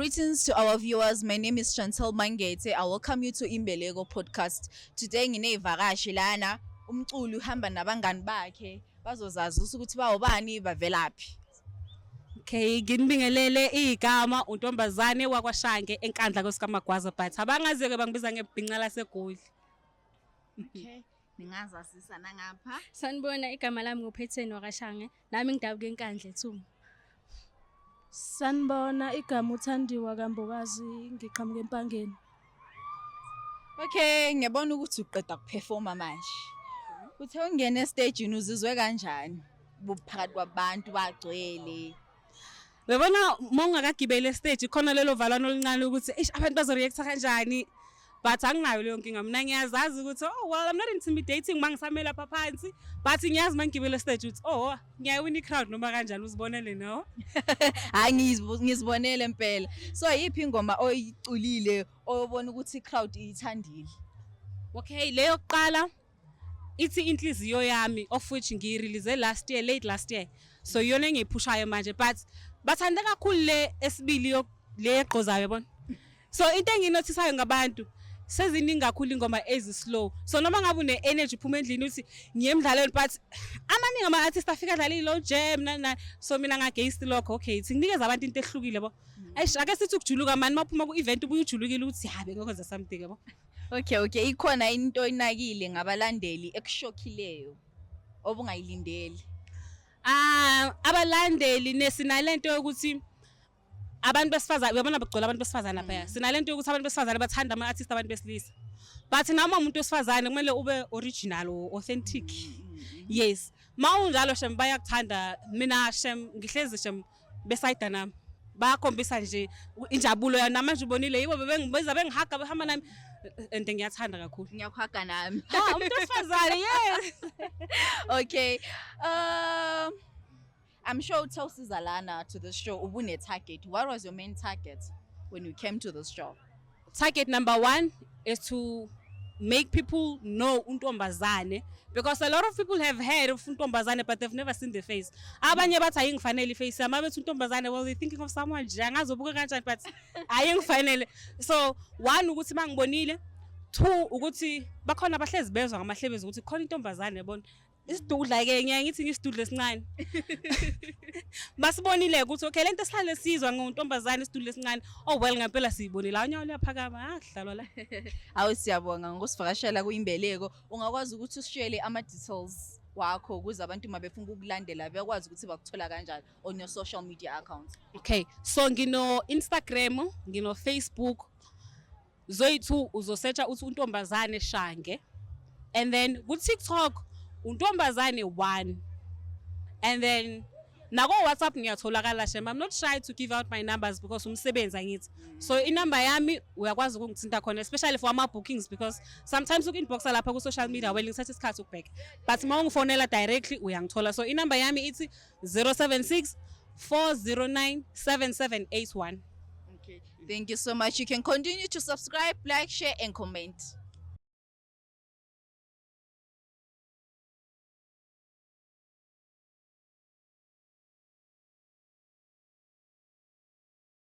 Greetings to our viewers. My name is Chantal Mangete. I welcome you to Imbeleko podcast. Today ngineyivakashi lana. Umculi uhamba nabangani bakhe bazozazisa ukuthi bawobani, bavelaphi. Okay, nginibingelele. Igama untombazane wakwaShange eNkandla kwesikamagwaza, but abangazi-ke bangibiza ngebhinca laseGoli. Okay. Ningazazisa nangapha. Sanibona, igama lami nguPhetheni wakaShange, nami ngidabuka eNkandla too. Sanibona, igama uThandiwa kaMbokazi, ngiqhamuka eMpangeni. Okay, ngiyabona ukuthi uqeda kuperforma manje. Uthe ungena estagini uzizwe kanjani? Buphakathi kwabantu bagcwele. Uyabona, uma ungakagibeli estage khona lelo valwane oluncane ukuthi eish, abantu bazoreacta kanjani, but anginayo leyo nkinga. Mina ngiyazazi ukuthi, oh well, I'm not intimidating uma ngisame lapha phansi, but ngiyazi uma ngigibele estage ukuthi, oh, ngiyawina i-crowd noma kanjani, uzibonele no. Hayi, ngizibonele impela. So yiphi ingoma oyiculile oyobona ukuthi i-crowd iyithandile? Okay, leyo kuqala ithi Inhliziyo Yami, of which ngiyirelease last year, late last year, so iyona engiyiphushayo manje, but bathanda kakhulu le esibili le egqozayo, yabona. So into enginothisayo ngabantu, seziningi kakhulu ingoma ezi-slow, so noma ngabe une-energy, uphuma endlini uthi ngiye emdlalweni, but amaningi ama-artist afika adlala i-low jam nani nani, so mina ngagast lokho. Okay, thi nginikeza abantu into ehlukile yabo. Eish, ake sithi ukujuluka mani, uma uphuma ku-event ubuye ujulukile ukuthi ya, bengokwenza something yabo. Okay, ikhona into oyinakile ngabalandeli ekushokhileyo obungayilindeli? Ah, abalandeli nesinalento yokuthi abantu besifazane, uyabona, bagcwele abantu besifazane lapha. Sinalento yokuthi abantu besifazane bathanda ama-artist abantu besilisa, but noma umuntu wesifazane kumele ube original or authentic. Yes, ma unjalo shem bayakuthanda. Mina shem ngihlezi shem besayida nami, bayakhombisa nje injabulo ya namanje ubonile, yibo bebengibiza, bengihaga, behamba nami and ngiyathanda kakhulu. Ngiyakuhaga nami. Ha, umuntu wesifazane, yes. Okay. I'm sure uthe usiza lana to this show ubune target. What was your main target when you came to this show? Target number one is to make people know untombazane, because a lot of people have heard of untombazane but they've never seen the face. Abanye bathi ayingifanele iface yami. Abethi untombazane, well, they're thinking of someone nje angazobuka kanjani, but ayingifanele. So one, ukuthi bangibonile. Two, ukuthi bakhona abahlezi bezwa ngamahlebezi ukuthi khona intombazane, yabona, isidudla-ke, ngiyaye ngithi ngisidudla esincane. Basibonile ukuthi okay, lento esihlale sizwa ngontombazane, isidudla esincane, oh well, ngempela siyibonile, awunyawo luyaphakama, ah, kuhlalwa la. Awu, siyabonga ngokusivakashela kuyimbeleko. Ungakwazi ukuthi usishele ama details wakho ukuze abantu mabefuna ukukulandela bekwazi ukuthi bakuthola kanjani on your social media accounts? Okay, so ngino Instagram, ngino Facebook, zoyi-two. Uzosearcha uthi untombazane Shange, and then ku-TikTok untombazane one, and then nako WhatsApp ngiyatholakala shem. I'm not shy to give out my numbers because umsebenzi angithi, so inamba yami uyakwazi ukungithinta khona, especially for ama-bookings, because sometimes uku-inboxa lapha ku-social media, well, ngithatha isikhathi ukubheka, but uma ungifonela directly uyangithola. So inamba yami ithi 076 409 7781. Okay. Thank you so much. You can continue to subscribe, like, share and comment.